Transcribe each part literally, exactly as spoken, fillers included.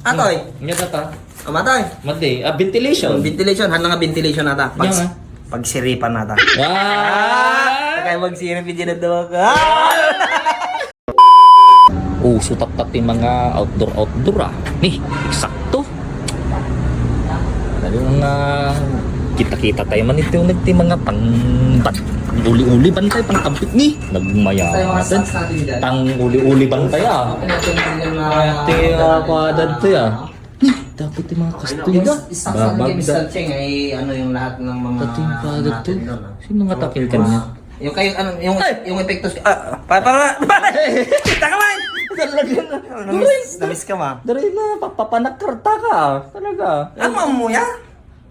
Atoy. Nya data. Amatay. Madi, ah, ventilation. Ventilation, handa nga ventilation nata. Pag, Nya nga. Pagsiripan nata. Ah! Kaya magsirip yung ginagawa ka. Ah! Uso tappat ti mga outdoor, outdoor, ah. Ni, eksakto. Talagang, ah, kita-kita tayo man iti uneg ti mga pang bat-, uli-uli bantay, pang kampit ni. Nagmayatan. Pang uli-uli bantay, ah. Ti, ah, kuadad to, ah. Ni, dapat ti mga kastoy da. Isa sa Babag da. Mister Cheng ay ano yung lahat ng mga Tating kuadad to. Natin doon, ah. Sino nga tapil ka niya? Yung kayo, ano, yung, Ay! Yung epektos, ah, pa, pa, pa, pa, kita ka man! Talaga na. Namiss, namiss ka, ma? Dari na, papapanakkarta ka, ah. Talaga. Ang mamuya?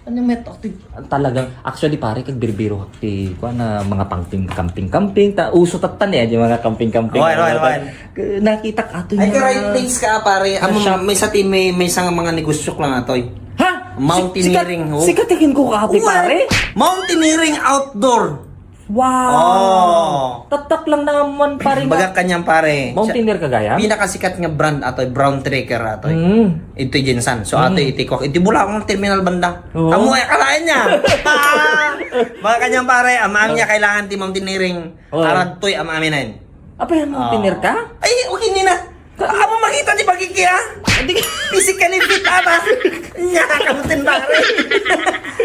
Ano met, active? Talagang, actually, pare, kag birbiro ti, kuwan na, mga pangting, camping-camping, ta, uso tatan eh, yung mga camping-camping. Oy, oy, oy. K-, nakita ka to Ay, yung ka right mga place ka, pare. Amo, Shop. May sa ti-, may, may sa nga mga negosyo lang atoy. Ha? Mountaineering, Sik-, sikat, oh. Sikatikin ko ka, ate, Uy! Pare? Mountaineering outdoor. Wow! Oh. Tatak lang naman, pare, nga. Baga kanyang pare. Mountaineer ka gayam? Pinakasikat nga brand atoy, Brown Trekker atoy. Mm. Ito Jinsan. So, Mm. atoy, iti kok, iti Bulacan Terminal banda. Oo. Amo, ay, kalain niya. Baga kanyang pare, amam niya, Oh. Kailangan ti mountaineering. Oh. Aradtoy, amaminen. Apay, mountaineer ka? Oh. Ay, okay, nina. Amo makita ti pagiki, ah. Hindi. Physically fit ata. Nya, kamutin pare.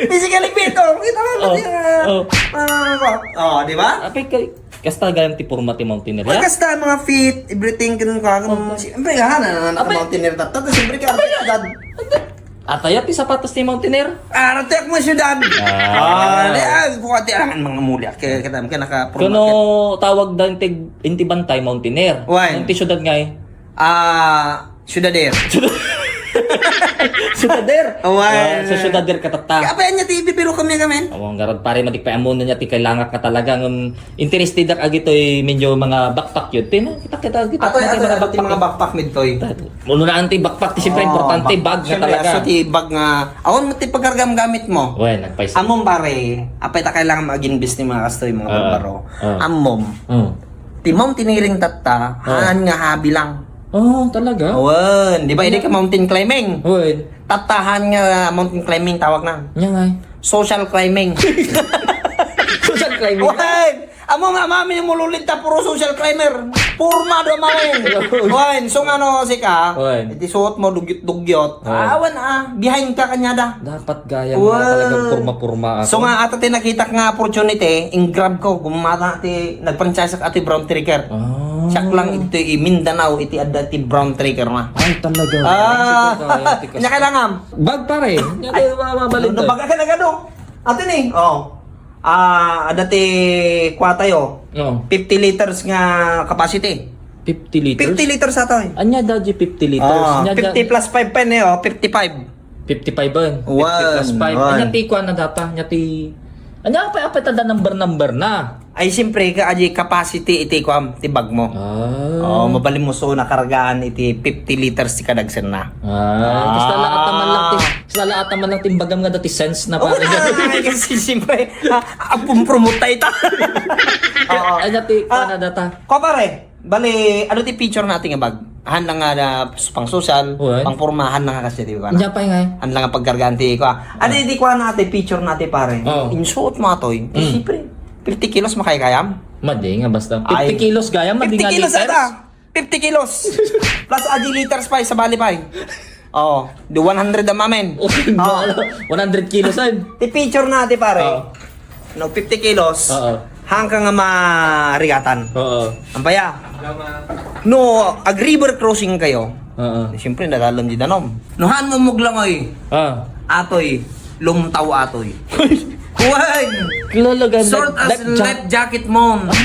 Physically fit, oh. Kita mo, Oh, pati, ah, oh. Ah, oh, di ba? Apay kay, kasta gayam ti porma ti mountaineer, Ay, ya? Kasta mga fit, everything, ganun ka. Okay. Siyempre, ha, na, na, na, Apay. Mountaineer, tata, siyempre, ka, Apay, agad. Ataya ti sapatos ti mountaineer? Ah, rati ako nga syudad. Ah. Ah, di, ah, buka ti, ah, mga muli, ah, kaya, kaya, kaya naka-promote Kuno ka. Tawag da inti, inti bantay, mountaineer. Why? Inti syudad nga eh. Ah, syudader. Syudader? Why? Ah, so syudader ka tatta. Kaya pa yan niya, ti bibiro kami, kami. Awang garad, pare, madik pa amo na niya, ti kailangan ka talaga, ng Interested ak agitoy medyo mga backpack yun. Ti na, kita, kita, kita, Atoy, kita, atoy, mga atoy, ti mga backpack, eh. Backpack midtoy. Unaan ti backpack, ti siyempre, Oh, importante, back-, bag nga siyempre, talaga. Aso ti bag nga, awan mo ti pagkargam gamit mo. Well, nagpaysa. Amom, pare, apay ta kailangan mag-invest ni mga kastoy, mga Ah, barbaro. Ah. Amom. Hmm. Ti mountaineering tatta, Ah. haan nga hobby lang. Oh, talaga? Awan, di ba, hindi ka mountain climbing? Well. Tattahan nga mountain climbing tawag na. Nya nga eh. Social climbing. Social climbing. Well, Amo nga, mami, mululid ta puro social climber. Porma do, mami. Wine, so nga, no, sika, Wine. Iti suot mo, dugyot-dugyot. Wine. Awan, ah, behind ka kanyada. Dapat gayam Wow. Nga talagang porma-porma ako. So nga, ato ti nakitak nga opportunity, in-grab ko, gumata ti, nag-franchise ak ati Brown Trekker. Ah. Siak lang iti Mindanao, iti adda ti Brown Trekker na. Ay, talaga. Ah, Sige, kaya, tika. Nya kailangan. Bag, pare. Nya, Ay, di ba, mabalin ano, to? Baga ka na gano? Ato ni, oh. Ah, adda ti kuwatayo. Oo. Fifty liters nga capacity. Fifty liters? Fifty liters ato eh. Anya da di fifty liters? Oo, Anya da fifty plus five pa yun eh, oh, fifty-five. Fifty-five yun. One, Fifty plus five. One. Anya ti kuwan na data? Anya ti, anya apay, apay tada number, number na? Ay, siyempre, ka, adi capacity iti kuwan, ti bag mo. Ah. Oh, mabalin mo so nakargaan iti fifty liters ti kadagsen na. Ah, basta laat naman lang ti, Ah. basta laat naman lang ti bagam nga dati sense na Oh, pare. Na, kasi siyempre, ah, ah, pumpromote tayo ta. Oo. Ay, dati, Ah, ano, data? Ko pare, bali, ano ti feature natin nga bag? Han lang nga na pang social, Uy. Pang porma, han lang nga kasi, di ba? Diyan pa nga. Han lang nga pagkargaan ti ko. Ano Ah. Di ko na ate feature natin pare? Oo. Insuot mo atoy. Eh, Mm. Siyempre, fifty kilos makaya kayam? Madi nga basta. Ay. Fifty kilos gayam, madi Fifty nga kilos liters? Ata. Fifty kilos. Plus adi liters pa, isa bali pa eh. Oo. Di one hundred ang mamen. Oh, Oo. One hundred kilos, ay. Ti picture na, ti pare. Oo. No, fifty kilos. Oo. Hangka nga marigatan. Oo. Ampaya. No, ag river crossing kayo. Oo. Siyempre, nadalam di danom. No, han mo muglangoy. Ah. Atoy, lumtaw atoy. Kuwan! Kilala ka, Short life, as life life jacket. Jacket mo. Ah,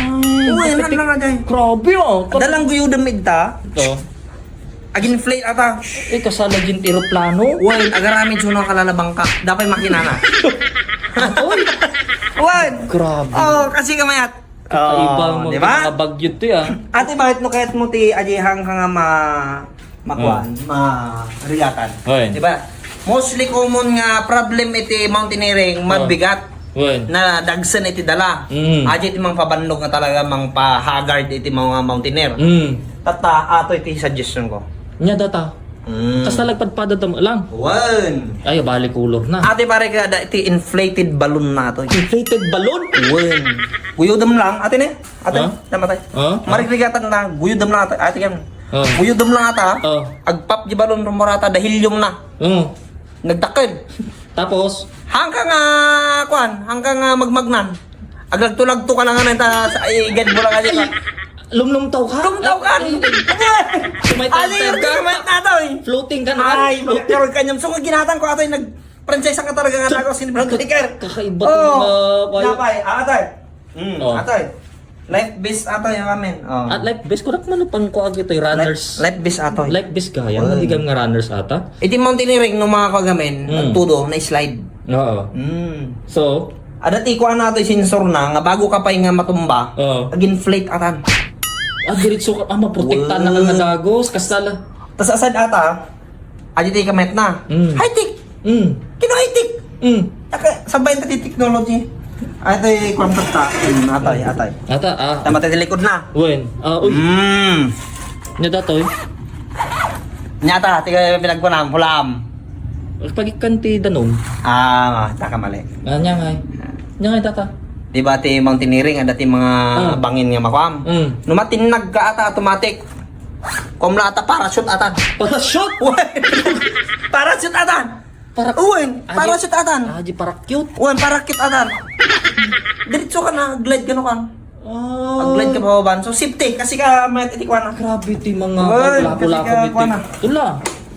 Uy, kapit-, nan lang nga dyan. Grabe, oh. Dalang guyudam igta. Ito. Agin-inflate ata. Eh, kasala gin eroplano? Uy, agaramid suno kalalabang ka. Dapat makina na. Uy! Uy! Grabe. Oh, kasi kamayat. Kakaiba Oh, mo, di ba? Mga bagyo to, ah. Ate, bakit no kayat mo ti ajihang ka nga ma-, makuan, Hmm. ma-, rigatan? Hoy. Di ba? Mostly common nga problem iti mountaineering, Oh. Mabigat Hoy. Na dagsen iti dala. Mm. Aja iti mangpabannog nga talaga mangpahagard iti mga mountaineer. Mm. Tatta, ato iti suggestion ko. Nya data? Mm. Kasta nagpadpadadam lang. Wen. Ay, bali kulor na. Ati pare, kada iti inflated balloon na to. Inflated balloon? Wen. Guyodem lang, ati ne? Ati, ha? Tama tayo. Ha? Marigrigatanna, guyodem lang ata. Ati yan. Ha? Guyodem lang ata. Ha? Agpap di balloon, rumurata, da helium na. Hmm. Nagdakkel. Tapos? Hangka nga, kuan, hangka nga magmagnan. Aglagto-lagto ka lang nga ta, sa, ay, igad mo lang aja ka. Lumlumtaw ka? Lumtaw ka! Ay, ay, ay. Sumaytay ka? Sumayt na to eh. Floating ka na? Ay, magkaroon ka niyam. So, ginatang ko ato yung nag-franchise ka talaga nga ako, sin Brad Baker. Kakaiba to, mga payo. Napay, ah, atay. Mm, atay. Life vest ato yung amin. Oh. At life vest, kurak man pang kuha ito, runners. Life, life vest ato. Life vest ka, yan, nadigam nga runners ata. Iti mountaineering, no mga kagamin, ang tudo, na-slide. Oo. Mm. So? Ada ti kuha na ito, sensor na, nga bago ka pa nga matumba, oo, ag-inflate atan. Ah, diretso ka, ah, maprotektahan na ka nga dagos, kasta la. Tas asad ata, adi ti kamet na. Mm. High-tech! Mm. Kino high-tech? Mm. Aka, sabay ta ti technology. Ay, atoy, kwan ta. Mm, atay, atay. Ata, ah. Tama tayo likod na. Wen. Ah, uy. Mm. Nya datoy? Nya ta, ti pinagkunam, pulam. Pagikkan ti danum. Ah, ta ka mali. Ah, nya ngay. Nya ngay, tata. Di ba ti mountaineering, ada ti mga bangin nga makuam? Mm. Numatinnag ka ata automatic. Kumla ata, parachute atan. Parachute? Uy! Parachute atan. Para-, uy, ah, di, parachute atan. Ah, di parachute. Uy, parachute atan. Diretso ka na, glide ka no kan. Ah. Glide ka pababan. So, safety, kasi ka may titikuan na. Grabe ti mga lapu-lapu kasi ka iti kuan na. Tula,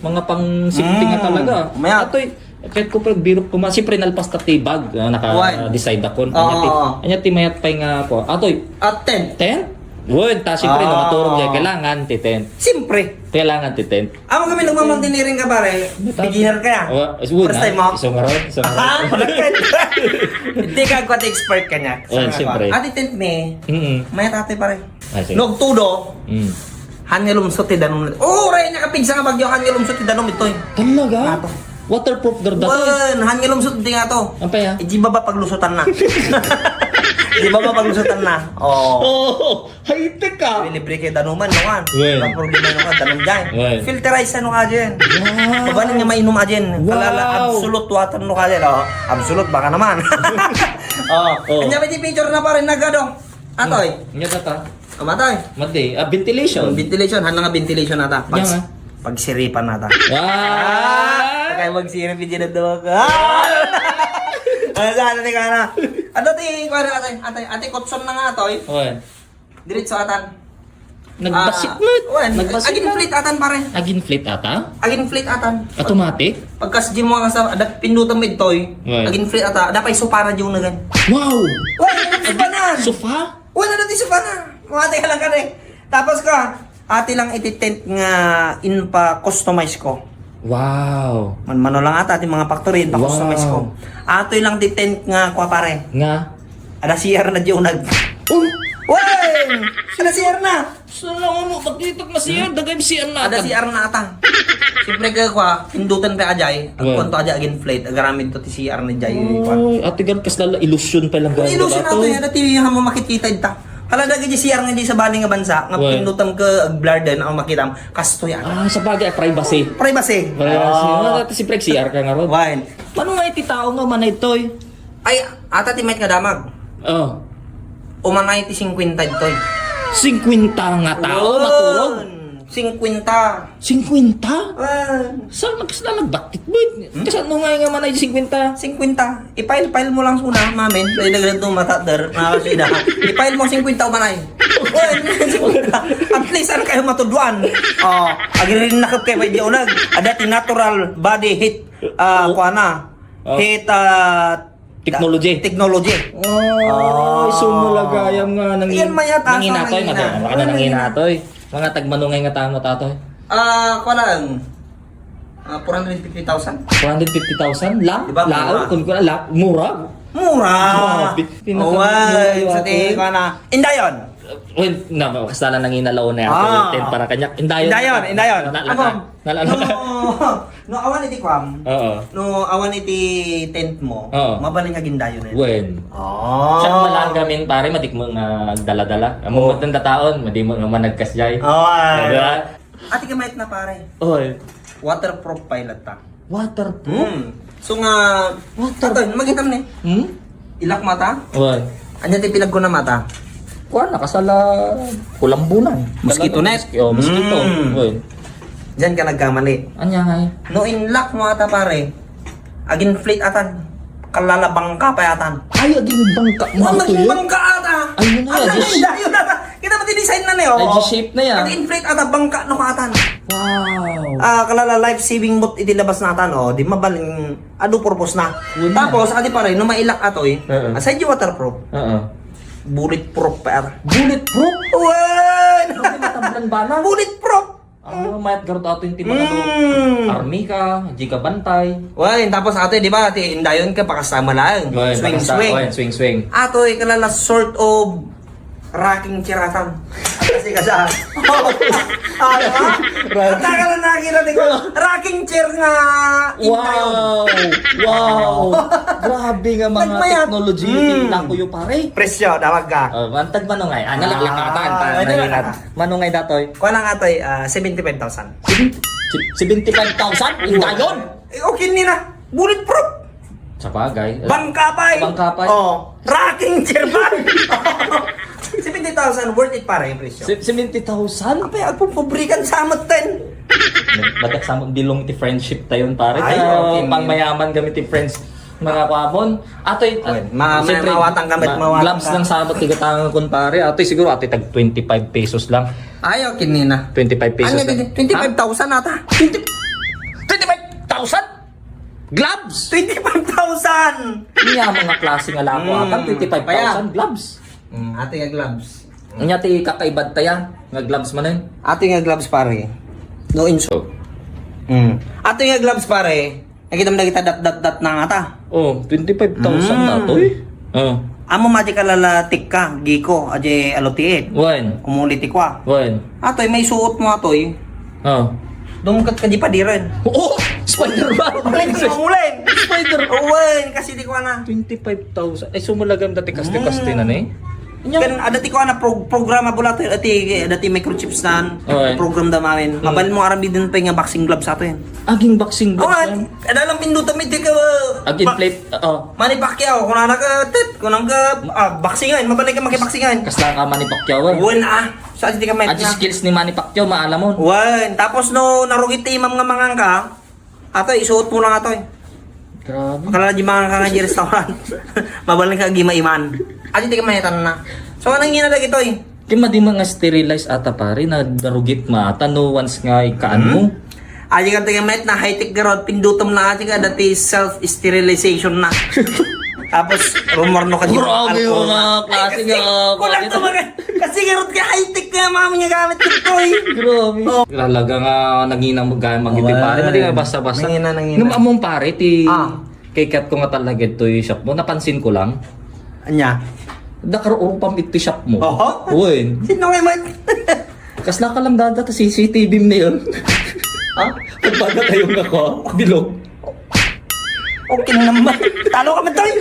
mga pang safety nga talaga. Maya. Atoy, kahit ko pa, biro ko ma-, siyempre, nalpas ta ti bag, ah, naka-decide akon. Oo. Anya ti, anya ti mayat pay nga ako. Atoy. At tent. Tent? Wood, ta siyempre, no, maturog diay, kailangan ti tent. Siyempre. Kailangan ti tent. Amo kami nagmamountaineering ka, pare. Beginner ka, ya. First time mo? Iso nga ron, iso nga ron. Ah, bakit? Hindi ka, kuwan, expert ka niya. Well, siyempre. Ati tent me. Mm-mm. May tate, pare. Ah, sige. Nagtudo. Mm. Han nga lumsot ti danum. Oh, ray niya kapigsa nga bagyo, han nga lumsot ti danum itoy. Talaga? Ato. Waterproof garda to. Wan, han nga lumsot ti nga to. Ampay, ah? Di baba paglusutan na. Di baba paglusutan na. Oh. Oh. High-tech ka. Libre kay danuman, no kan? Well. Ang problema, no kan? Danum dyan. Well. Filterize, ano ka dyan? Wow. Pabanin nga mainom ka dyan. Wow. Kalala, absolute water, no ka dyan, oh. Absolute, baka naman. Oh. Oh. Anya, may picture na pa rin, nagado. Atoy. Hmm. Nya, tata. Amatay. Madi. Ah, ventilation. Ventilation, handa nga ventilation nata. Pag, nya nga, pagsiripan nata. Wow. Ah! Kaya magsirip, hindi na daw ka. Ah! Ano sa, ano ni Kana? Ano ti, kuwan, ate, ate, ate, kutson na nga, atoy. Okay. Diretso atan. Nagbasit met. Wen, nagbasit met. Ag-inflate atan, pare. Ag-inflate ata? Ag-inflate atan. Automatic? Pagkas di mo nga sa, adat pindutan mo itoy, wen, ag-inflate ata, ada pay sofa na di unagan. Wow! Wen, ano sofa na? Sofa? Wen, ano ti sofa na? Mamati ka lang ka na eh. Tapos ka, ati lang iti tent nga inpa-customize ko. Wow. Manmano lang ata ti mga factory, inpa-customize ko. Wow. Atoy lang ti tent nga kua, pare. Nga? Ada C R na di unag. Oh! Wen! Ada C R na! Saan lang mo? Pagkita na C R, dagay C R na. Ada C R na ata. Siyempre ka kua, indutan pa ajay. Wen. Agkuan to ajay, ag-inflate. Agaramid to ti C R na ajay. Oy, ati gan, kas lala, ilusyon pa lang. Ilusyon na to, yan. Ati yung mo makikita ita. Hala, dagay di C R nga di sa bali nga bansa, nga, wen, pindutan ka, ag-blur din, ang makita mo. Kasto yan. Ah, sa bagay, privacy. Privacy. Privacy. Oh. Nga, dati siyempre, C R ka nga ron. Wen. Mano nga iti tao nga manaytoy? Ay, ata ti mayat nga damag. Oh. Umanay ti singkwenta ditoy. Singkwenta nga tao, wen, maturog? Singkwenta. Singkwenta? Wen. Saan na kasla nagbatit, boy? Hmm? Kasano nga nga manay singkwenta? Singkwenta. I-file-file mo lang suna, mamin. Kaya nagdagdag matader, mga kasida. I-file mo singkwenta umanay. Wen, singkwenta. At least, ano kayo matuduan? Oh, agirin na kayo pwede unag. Ada ti natural body heat, ah, oh, kuana. Oh. Heat, ah, technology. Technology. Oh, ah, sumulagayam nga nang-, iyan mayat, ah, nanginatoy, nanginatoy. Baka na nanginatoy. Mga tagmanungay nga tamo, tatoy. Ah, kuan lang. Ah, four hundred fifty thousand. Four hundred fifty thousand lang? Di ba, mura? Laon, kun kuna, la-, mura? Mura! Grabe. Pinakamura. Owan, sa tingin ko na. Indayon! Well, na, kasala nang inalaw na ako. Ah. Tent para kanya. Indayon. Indayon, indayon. Nalala. Ako, nalala. No, no, awan iti kuam. Oo. No, awan iti tent mo. Oo. Mabalin nga gindayon na yun. Wen. Oh. Siya malanggamin, pare, madik mo nga agdala-dala. Amo, oh, matanda taon, madi mo nga managkas jay. Oh, ay. Diba? Ati ka mayat na, pare. Oy. Waterproof pay latta. Waterproof? Hmm. So nga, Waterproof? Ato, makita mo ni. Hmm? Ilak mata? Wan. Anya ti pinagkuna mata? Kuan, nakasala kulambunan. Mosquito net? Mosquito. Oh, mosquito. Hmm. Wan. Diyan ka nagkamali. Anya nga eh? No inlak mo ata, pare, agin-inflate atan. Kalala bangka pay atan. Ay, agin bangka mo. Wa, maging bangka ata. Ayun na, ay, agin-, dayon ata. Kita mo ti design na niya, oh. Ay, shape na yan. Agin-inflate ata bangka no atan. Wow. Ah, kalala life saving boat iti labas natan, oh. Di mabaling adu purpose na. Yun na. Tapos, adi pare, no mailak atoy, eh. Oo. Aside yung waterproof. Oo. Bulletproof pa ata. Bulletproof? Wen! Hindi matablan bala? Bulletproof! Ang mga mayat garot ato yung timang ano, mm, army ka, di ka bantay. Wen, tapos ate, di ba, ti indayon ka, pakasama lang. Wen, swing, pakasa-, swing. Wen, swing, swing. Atoy, kalala sort of rocking chair atan. Kasi ka sa, ah, di ba? Rock- Ang tagal na nakita, di ko. Rocking chair nga indayon. Wow! Wow! Grabe nga mga nagmayat. Technology, mm, kita ko yung pare. Presyo, tawag ka. Oh, bantag manungay. Ah, nalaklakatan. Ah, ta-, ay, nalaklakatan. Manungay datoy. Kuha lang atoy, ah, seventy-five thousand. Seventy-five thousand? Indayon? Eh, okay ni na. Bulletproof. Sabagay. Bangka pa eh. Bangka pa eh. Oh, rocking chair pa. Seventy thousand, worth it pare yung presyo. Se-, seventy thousand? Apay, agpupubrikan sa amat ten. Badak sa amat bilong ti friendship tayon, pare. Ay, okay. Pangmayaman kami ti friends. Mga kwamon. Atoy, okay. Ma-, siyempre, mawatang kami, ma-, mawatang gloves ka lang sa amat ti gatangan kun, pare. Atoy, siguro, atoy, tag twenty-five pesos lang. Ay, okay, nina. Twenty-five pesos lang. Ano, twenty-five thousand ata? Twenty, twenty-five thousand? Gloves? Twenty-five thousand! Niya, mga klase nga lako, mm, atan, twenty-five thousand kaya gloves. Mm, ate nga gloves. Niya, ti kakaibad tayan, nga gloves man eh. Ate nga gloves, pare. No inso. Mm. Ate nga gloves, pare. Nakita mo na kita dat, dat, dat na nga ta. Oh, twenty-five thousand na to eh. Mm. Oh. Amo mati kalala tikka, giko, aje alutiit. Wen. Umuli ti kwa. Wen. Atoy, may suot mo atoy. Oh. Dumungkat ka di padiren. Oh! Spider-Man! Uling, uling! Spider-, oh, wen, kasi di kwa na. Twenty-five thousand. Ay, sumulagam dati kaste-kaste na, mm, eh. Kan, ada ti kwa na pro-, programmable ato, ati, ada ti microchips nan. Oh, eh. Program da mamin. Mm. Mabalin mo aram din pa nga boxing gloves ato yan. Aging boxing gloves. Oh, yan. Ada lang pindutan mi, di ka, aging ba-, plate, oo. Manny Pacquiao, kunana ka, tet, kunang ka, ah, boxingan, mabalik ka makibaksingan. Kasla ka Manny Pacquiao, eh. Wen, ah. Sa di ka met na. Skills ni Manny Pacquiao, maalamon. Wen, tapos no, narugit ti imam nga mangan ka, ato, isuot mo lang ato, eh. Grabe. Makala di mangan ka nga di restaurant. Mabalik ka, gima-iman. Adi ti ka mahitan na. So, anong ginadagito, eh? Ti madi nga sterilize ata pare, na narugit maata no once nga ikaan mo. Hmm? Aji ka taga met na high-tech garod, pindutom na aji ka dati self-sterilization na. Tapos, rumor no ka di grabe alcohol yung na. Mga klase nga, kasi, kulang to mga, kasi garod ka high-tech nga mga mga gamit dito eh. Grabe. Oh. Talaga nga nangina mo gaya magiti pare, madi nga basta-basta. Nangina, nangina. Nung among pare, ti ah. Kay kat ko nga talaga ito yung shop mo, napansin ko lang. Anya? Dakar urupam ito shop mo. Oho? Uy. Sino nga man? Kasla ka lang dada, ta C C T V mo na yun. Ha? Pagbaga tayo nga ko, bilog. Okay naman. Talo ka man tayo.